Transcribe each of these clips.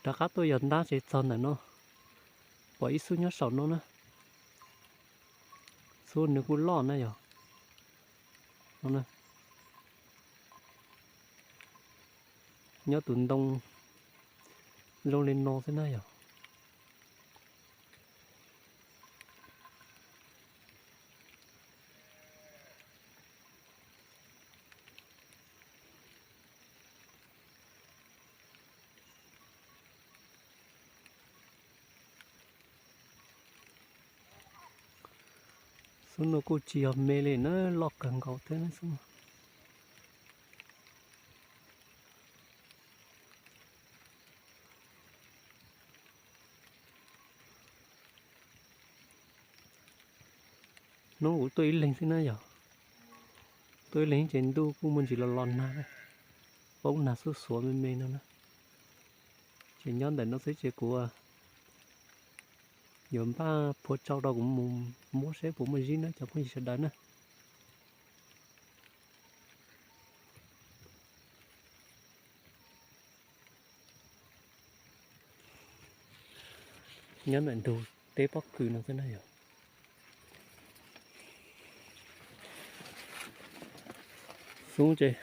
Rov qab tuaj yog ntab ces txog ntawm no, pom ib xub nyob saum no na. Xub nws kuj loj na yog. Nyob tus ntoo zoo li no xwb na yog. Xub no kuj tsis yog me li na, loj kawg nkaus thiab xub. Hnub kuv tuaj ib leeg xwb na yog, tuaj ib leeg ces ntuj kuj muaj ntsis los los nag, poob nag xub xuav me me no na. Ces nyob ntawm no xwb ces kuv yuav npaj phua tsau rau kuv mus muab seb puas muaj zib na cov phooj ywg sawv daws na. Nyob ntawm ntug teb pob kws no xwb na yog. Xub ces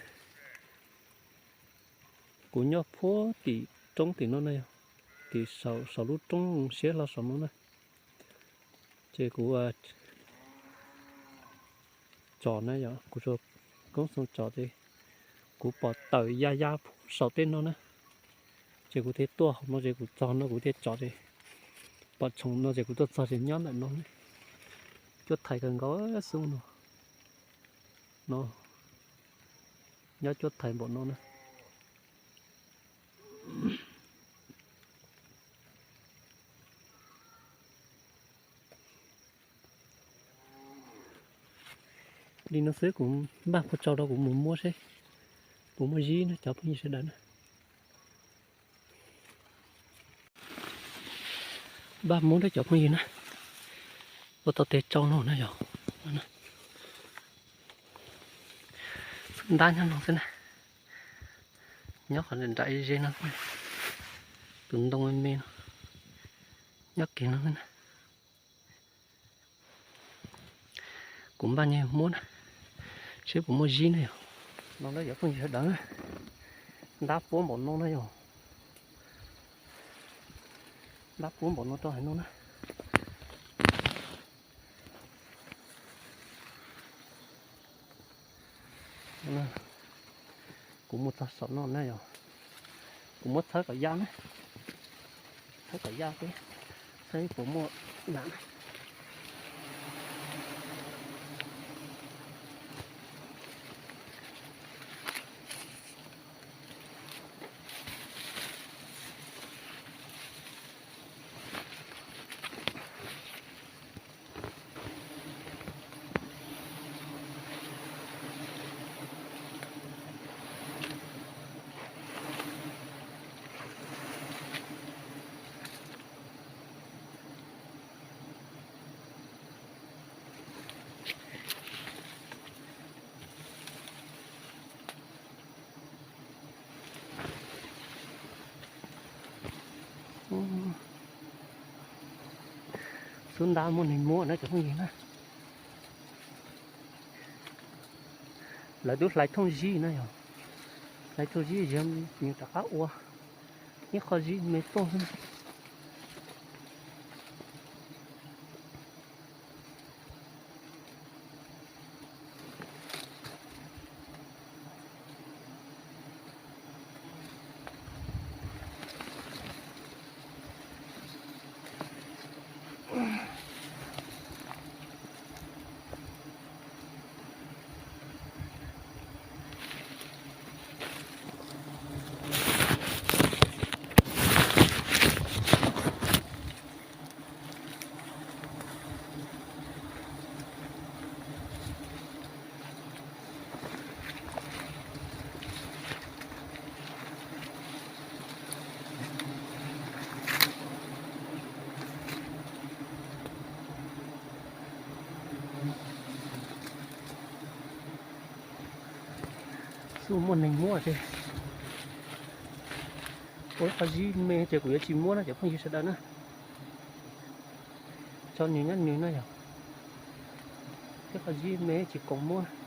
kuv nyob puag tim roob tim no na yog, tim saum lub roob siab hlo saum no na. Ces kuv tsom na yog, kuv tsuas koob xoo tsom ces kuv pom tawm ya ya puag saum tej no na. Ces kuv thiaj tuaj hauv no ces kuv txog no kuv thiaj tsom ces pom tshoov no ces kuv tuaj txog ces nyob ntawm no, cuab thaiv kawg nkaus xub no. No, nyob cuab thaiv npaum no na. Li no xwb kuv npaj phua tsau rau kuv mus muab seb puas muaj zib na cov phooj ywg sawv daws na. Npaj muab rau cov phooj ywg na, ua tau tej tsau no na yog. Xub ntab nyob no xwb na, nyob qhov nram ze no, tus ntoo me me no, nyob kiag no xwb na. Kuv npaj nyiag muab na, seb puas muaj zib na yog. No na cov phooj ywg sawv daws, ntab puab npaum no na yog. Ntab puab npaum no rau hauv no na. Kuv mus txog saum no na yog, kuv muab txhawb kom ya na, txhawb kom ya peb, saib puas muaj na. Xub ntab muaj neeg muab na cov phooj ywg na. Lawv twb hlais thooj zib na yog, hlais thooj zib yog nws rov qab ua ib qho zib me tuaj xwb. Xub muaj neeg muab thiab. Ua ib qho zib me ces kuv yuav tsis muab no cov phooj ywg sawv daws na. Tso nws nyob nws no yog ib qho zib me tsis koom muab.